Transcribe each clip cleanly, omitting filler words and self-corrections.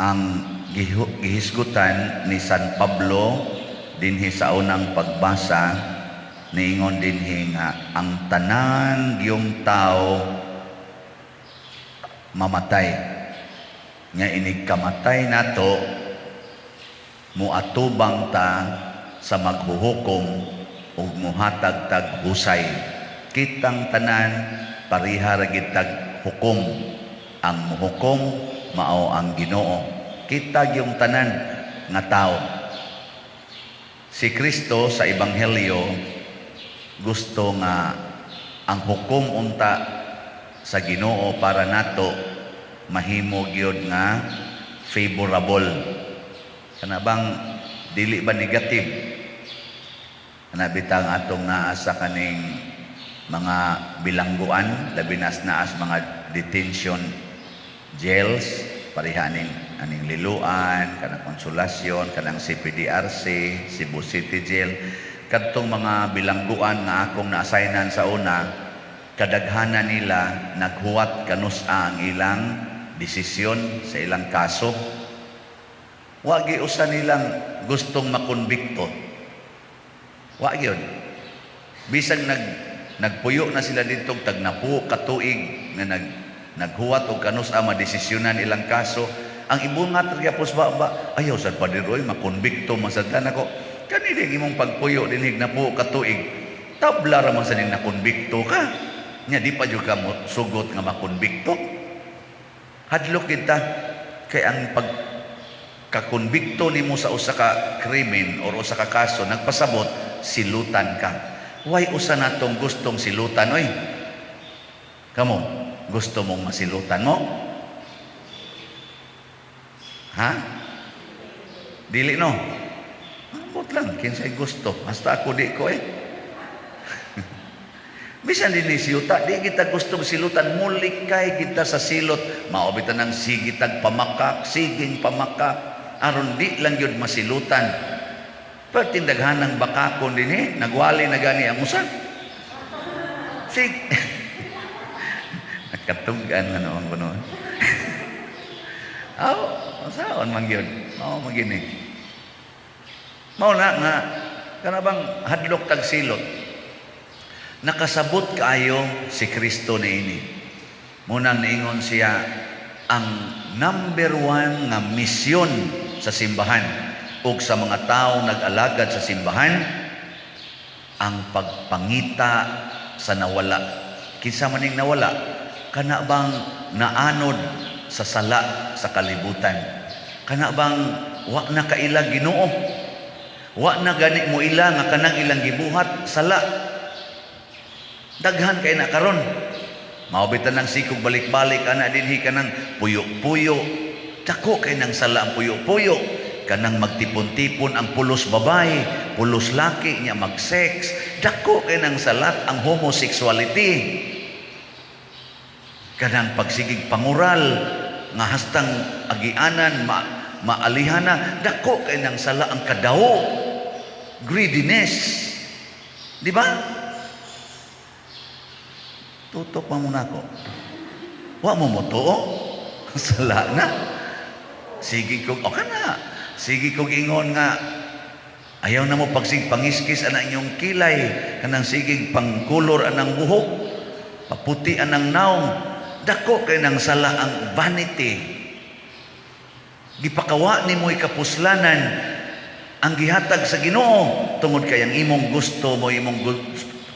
Ang gihisgutan ni San Pablo dinhi sa unang pagbasa, niingon dinhi nga ang tanan gyung tao mamatay, nga inig kamatay nato, muatubang ta sa maghuhukom ug muhatag tag husay. Kitang tanan pareha ra gid tag hukom. Ang muhukom mao ang Ginoo. Kita gyung tanan nga tao. Si Kristo sa Ebanghelyo gusto nga ang hukom unta sa Ginoo para nato mahimo gyud nga favorable, kana bang dili ba negative. Kana bitang atong naa sa kaning mga bilangguan, labi na naa sa mga detention jails, pareha aning aning Liloan, kanang Consolacion, kanang CPDRC, Cebu City Jail, kadtong mga bilangguan nga akong na-assignan sa una, kadaghanan nila naghuwat kanus-a ang ilang desisyon sa ilang kaso. Wa gyud usa nilang gustong makonbikto. Wa gyud. Bisag nagpuyo na sila didto tagnapo ka tuig nga naghuwat og kanus-a madesisyonan ilang kaso, ang ibungat ra gyapon ba ba ayaw sad, Padre Roy, makonbikto man sad nako. Kani di imong pagpuyo dinhi napo ka tuig, tabla ra man sa ning nakonbikto ka. Nya di pa jud ka mo sugot nga makonbikto. Hadlok kita kay ang pag kakonbikto nimo sa usa ka krimen or usa ka kaso nagpasabot silutan ka. Way usa natong gustong silutan oy. Kamo, gusto mong masilutan mo? Ha? Dili, no? Ambot lang kinsay gusto. Hasta ako, di ko eh. Bisan din ni siyuta, di kita gustong silutan, mulikay kita sa silot. Mao bitaw nang sige tag pamakak, siging pamakak, aron di lang yun masilutan. Pero tindaghanang bakakon din eh, nagwali na gani ang usa. Sig. Nakatugan nga naman ko noon. Aw, saon man gyud. Mao man gini. Mao na nga kana bang hadlok tag silot. Nakasabot kaayo si Kristo niini. Munang niingon siya ang number one nga misyon sa simbahan ug sa mga tao nag-alagad sa simbahan, ang pagpangita sa nawala. Kinsa man ning nawala? Kana bang naanod sa sala sa kalibutan? Kana bang wa na kaila Ginoo? Wa na gani mo ila nga kanang ilang gibuhat sala. Daghan kay na karon. Mao bitan nang sikog balik-balik ana dinhi, kanang puyo-puyo. Dako kay nang sala ang puyo-puyo. Kanang magtipon-tipon ang pulos babae, pulos laki nya mag-sex. Dako kay nang salat ang homosexuality. Kanang pagsigig pangural nga hastang agianan maalihana, dako kay nang sala ang kadawo. Greediness. Di ba? Tutok pa muna ako. Wa mo motuo? Sala na. Sige kog, okay na. Sige kog ingon nga, ayaw na mo pagsig pangiskis ana inyong kilay, kanang sigig pangkulor anang buhok, paputi anang naong, dako kay nang sala ang vanity. Gipakawa nimo kapuslanan ang gihatag sa Ginoo tungod kay ang imong gusto mo imong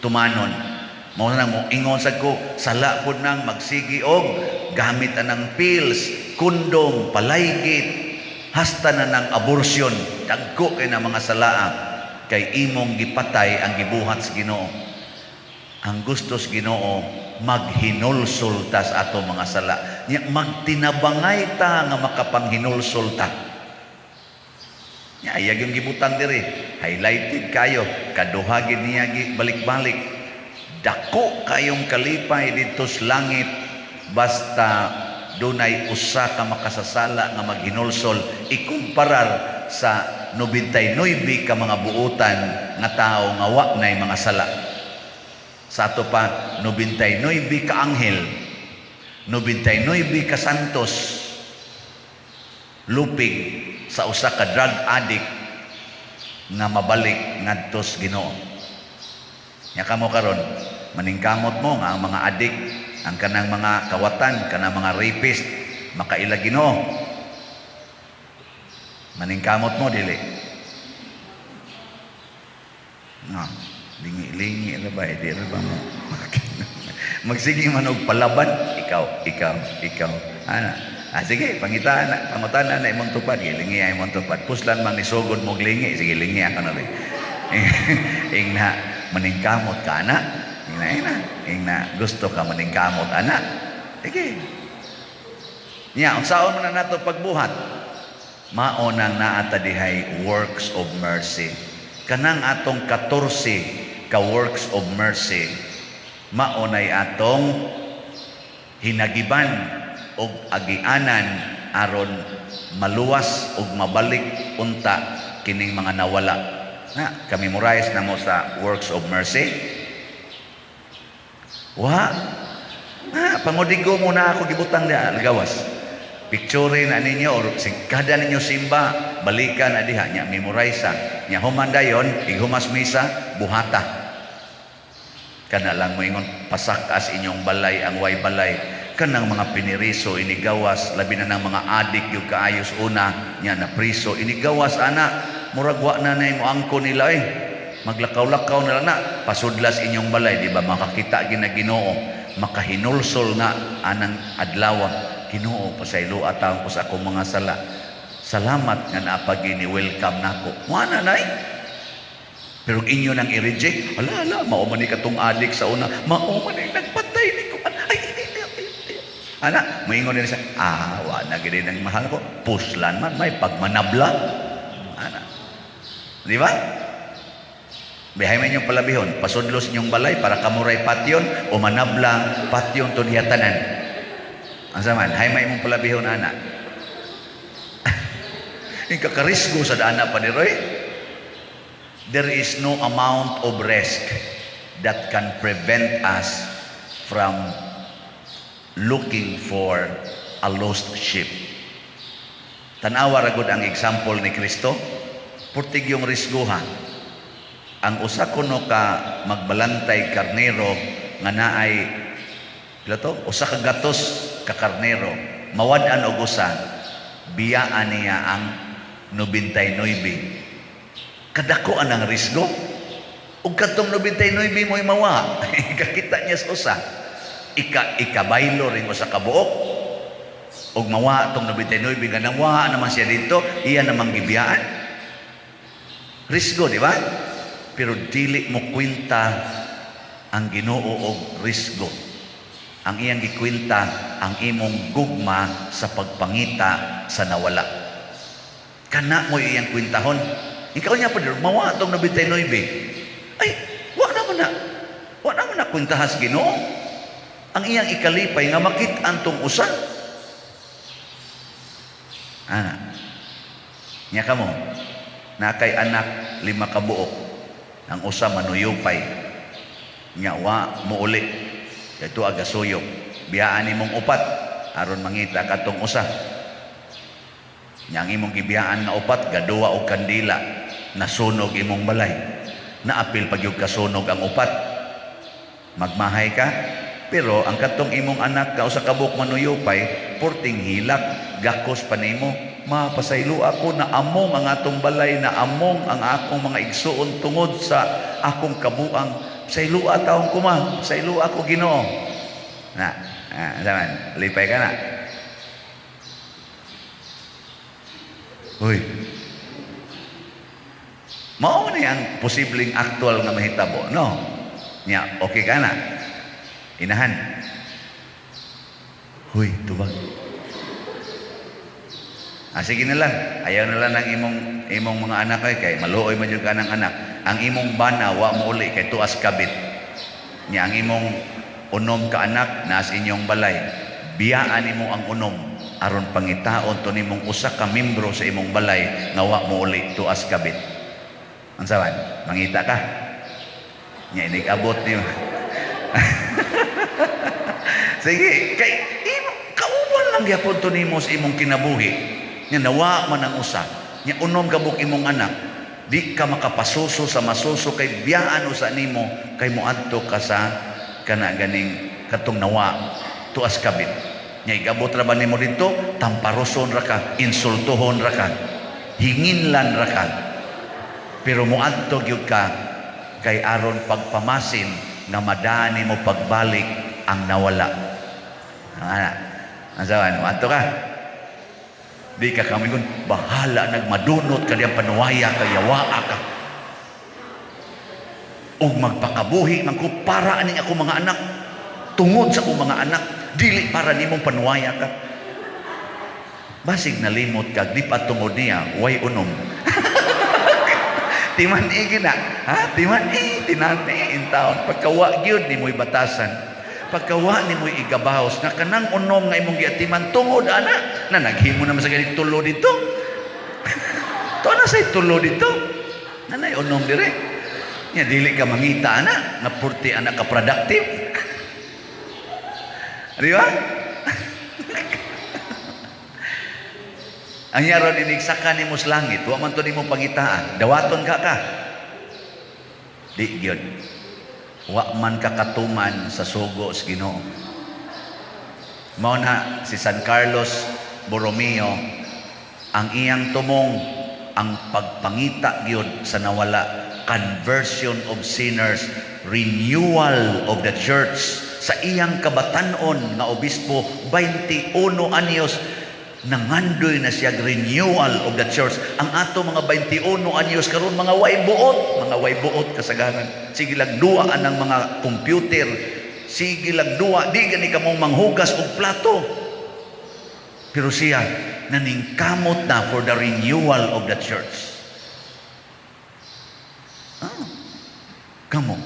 tumanon. Mao na mo ingon sad ko, sala pud nang magsigi og gamit anang pills, kondom, palaygit, hasta na ng abortion. Dagko kay na mga salaa kay imong gipatay ang gibuhat sa Ginoo. Ang gusto sa Ginoo, maghinulsol ta sa ato mga sala. Nya magtinabangay ta nga makapanghinulsol ta. Nya ayag yung gibutang diri, highlighted kayo, kaduha gid niya balik-balik. Dako kayong kalipay didto sa langit basta dunay usa ka makasasala nga maghinulsol ikumparar sa 99 ka mga buutan nga tao nga wa nay mga sala. Sa ato pa 99 ka anghel, 99 ka santos. Lupig sa usa ka drug addict nga mabalik ngadto sa Ginoo. Nya kamo karon, maningkamot mo nga ang mga addict, ang kanang mga kawatan, kanang mga rapist, makaila Ginoo? Maningkamot mo, dili? No, lingi-lingi na ba? Di na ba mo? Magsige man og palaban, ikaw, ikaw, ikaw. Ana. Ah, sige, pangitaan na, pangutana na imong tupad, gilingi ay imong tupad. Puslan man nisugod mo lingi, sige, lingi ako na rin. Ingna, maningkamot ka, ana. Ingna, ingna, ingna, gusto ka maningkamot, ana. Sige. Nya, unsaon man na nato pagbuhat? Mao nang naa ta dihay works of mercy. Kanang atong 14 ka works of mercy, mao nay atong hinagiban og agianan aron maluwas og mabalik unta kining mga nawala. Na, ka-memorize na mo sa works of mercy? Wa. Ah, pangudigo mo na ako gibutang diha gawas. Picture na ninyo or kada ninyo simba, balikan na diha nya, memorize nya. Human dayon, ighumas misa, buhata. Kana lang moingon pasak-as inyong balay ang way balay, kanang mga piniriso inigawas, labi na ng mga adik yung kaayos una nya na priso inigawas ana, murag wa na nay mo angko nila eh, maglakaw-lakaw na lang na pasudlas inyong balay, di ba? Makakita gina Ginoo, makahinulsol na anang adlaw, "Ginoo, pasayloa taon ko sa akong mga sala. Salamat nga naapagi ni welcome nako." Mo na nay. Pero inyo nang i-reject, "Ala, ala, mao man ni katong adik sa una, mao man ni nagpatay ni ko. Ay, ay, ay, ay, ay." Ana, moingon din siya, "Ah, wa na gid nang mahal ko, puslan man, may pagmanabla." Ana. Di ba? Bihay man inyong palabihon, pasudlos inyong balay para kamuray patyon o manabla patyon to diha tanan. Ang man, hay may imong palabihon ana. Yung kakarisgo sa dana pa ni Roy. There is no amount of risk that can prevent us from looking for a lost sheep. Tanawa ra gud ang example ni Kristo. Purtig yung risguha. Ang usa kuno ka magbalantay karnero nga naay pila to? Usa ka gatos ka karnero. Mawad-an og usa, biyaan niya ang 99. Kadako ang risgo. Ug kadtong 99 mo'y mawa. Kakita niya sa usa. Ikabaylo rin mo sa kabuok. Ug mawa tong 99 nga nawa naman siya dito, iya namang gibiyaan. Risgo, di ba? Pero dili mo kwenta ang Ginoo og risgo. Ang iyang gikwenta ang imong gugma sa pagpangita sa nawala. Kana mo iyang kwentahon. Ikaw niya pa mawa tong 99. Ay, wa naman na. Wa naman na kwentahas Ginoo. Ang iyang ikalipay nga makit-an tong usa. Ana. Nya kamo, na kay anak lima ka buok. Ang usa manuyupay. Nya wa muuli. Ito aga suyop. Biyaan nimong upat aron mangita katong usa. Nya ang imong gibiyaan nga upat gaduwa og kandila, nasunog imong balay. Naapil pag yung kasunog ang upat. Magmahay ka, pero ang katong imong anak ka usa ka buok manuyupay, porting hilak, gakos pa nimo. "Mapasaylo ako na among ang atong balay, na among ang akong mga igsuon tungod sa akong kabuang. Pasayloa taon ko ma, pasaylo ako Ginoo." Na, ah, zaman, lipay ka na. Uy. Mao ni ang posibleng aktual nga mahitabo, no? Nya, okay ka na. Inahan. Huy, tubag. Ah, sige na lang. Ayaw na lang ng imong imong mga anak kay kay maluoy man jud ka ng anak. Ang imong bana wa mo uli kay tuas kabit. Nya ang imong unom ka anak naas inyong balay. Biyaan nimo ang unom aron pangitaon to nimong usa ka membro sa imong balay nga wa mo uli tuas kabit. Unsa man? Mangita ka. Nya inig-abot nimo. Sige, kay imo kauban lang gyapon to nimo sa imong kinabuhi. Nya nawa man ang usa. Nya unom ka buok imong anak, di ka makapasuso sa masuso kay biyaan usa nimo kay moadto ka sa kana ganing katong nawa tuas kabit. Nya igabot ra ba nimo didto, tamparoson ra ka, insultuhon ra ka, hinginlan ra ka. Pero moadto gyud ka kay aron pagpamasin nga madani mo pagbalik ang nawala. Ana. Asa moadto ka? Di ka kamingon, bahala nagmadunot ka diyang panuwaya ka, yawaa ka. Ug magpakabuhi man ko para aning ako mga anak, tungod sa akong mga anak, dili para nimong panuwaya ka. Basig nalimot ka, di pa tungod niya, way unom. Timan i gina, ha? Timan i, tinan i in town. Pagkawa gyud ni mo'y batasan. Pagkawa ni mo'y igabahos nga kanang unom nga imong giatiman tungod ana na naghimo naman sa ganit tulo dito. To na say tulo dito. Nanay unom dire. Nya dili ka mangita ana nga purti ana ka productive. Di ba? Ang yaron inigsaka nimo sa langit, wa man to nimo pangitaan. Dawaton ka ka. Di gyud. Wa man ka katuman sa sugo sa Ginoo. Mao na si San Carlos Borromeo, ang iyang tumong ang pagpangita gyud sa nawala, conversion of sinners, renewal of the church. Sa iyang kabatan-on nga obispo, 21 anyos, nangandoy na siya renewal of the church. Ang ato mga 21 anyos karon mga way buot kasagaran. Sige lang duwa anang mga computer, sige lang duwa, di gani kamong manghugas og plato. Pero siya naningkamot na for the renewal of the church. Ah, kamo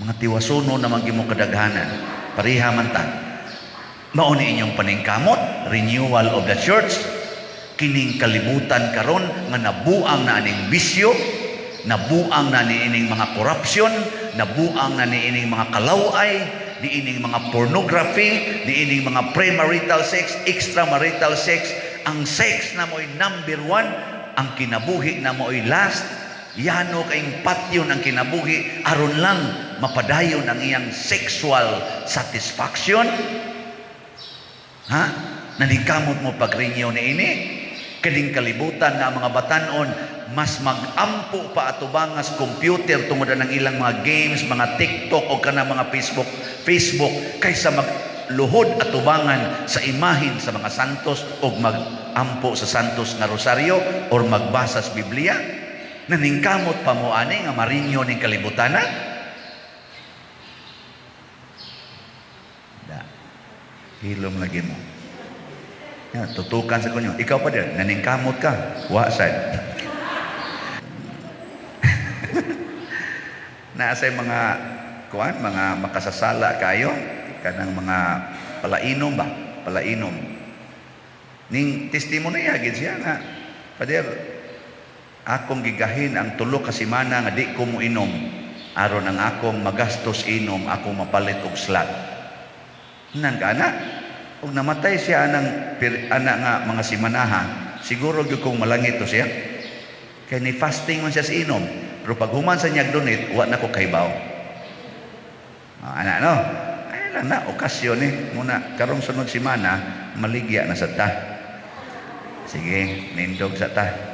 mga tiwasuno naman gimo kadaghanan, pareha man ta. Mao ni inyong paningkamot, renewal of the church. Kining kalibutan karon nga nabuang na aning bisyo, nabuang na niining mga corruption, nabuang na niining mga kalaway, niining mga pornography, niining mga premarital sex, extramarital sex. Ang sex na mo'y number one, ang kinabuhi na mo'y last. Yano kayong patyon ang kinabuhi aron lang mapadayon ang iyang sexual satisfaction. Ha? Naningkamot mo pag-renew ni ini? Kining kalibutan nga mga batanon mas magampo pa atubangas computer tungod ng ilang mga games, mga TikTok o kana mga Facebook kaysa magluhod atubangan sa imahin sa mga santos o magampo sa santos nga rosaryo or magbasa sa Biblia. Naningkamot pa mo ani nga marinyo ning kalibutan na? Da. Hilom lagi mo. Ya, tutukan sa kunyo. Ikaw pa din, naningkamot ka. Wa sad. Naasay mga kuan, mga makasasala kayo, kanang mga palainom ba? Palainom. Ning testimony gid siya nga, Father, akong gigahin ang tulo ka semana nga di ko moinom aron ang akong magastos inom, akong mapalit og slot. Nan ka ana, ug namatay siya anang ana nga mga simanaha, siguro gyud kong malangit to siya. Kay ni fasting man siya sa inom, pero pag human sa niyag donate, wa na ko kahibaw. Ana no? Ay lang na okasyon ni muna karong sunod semana maligya na sa ta. Sige, nindog sa ta.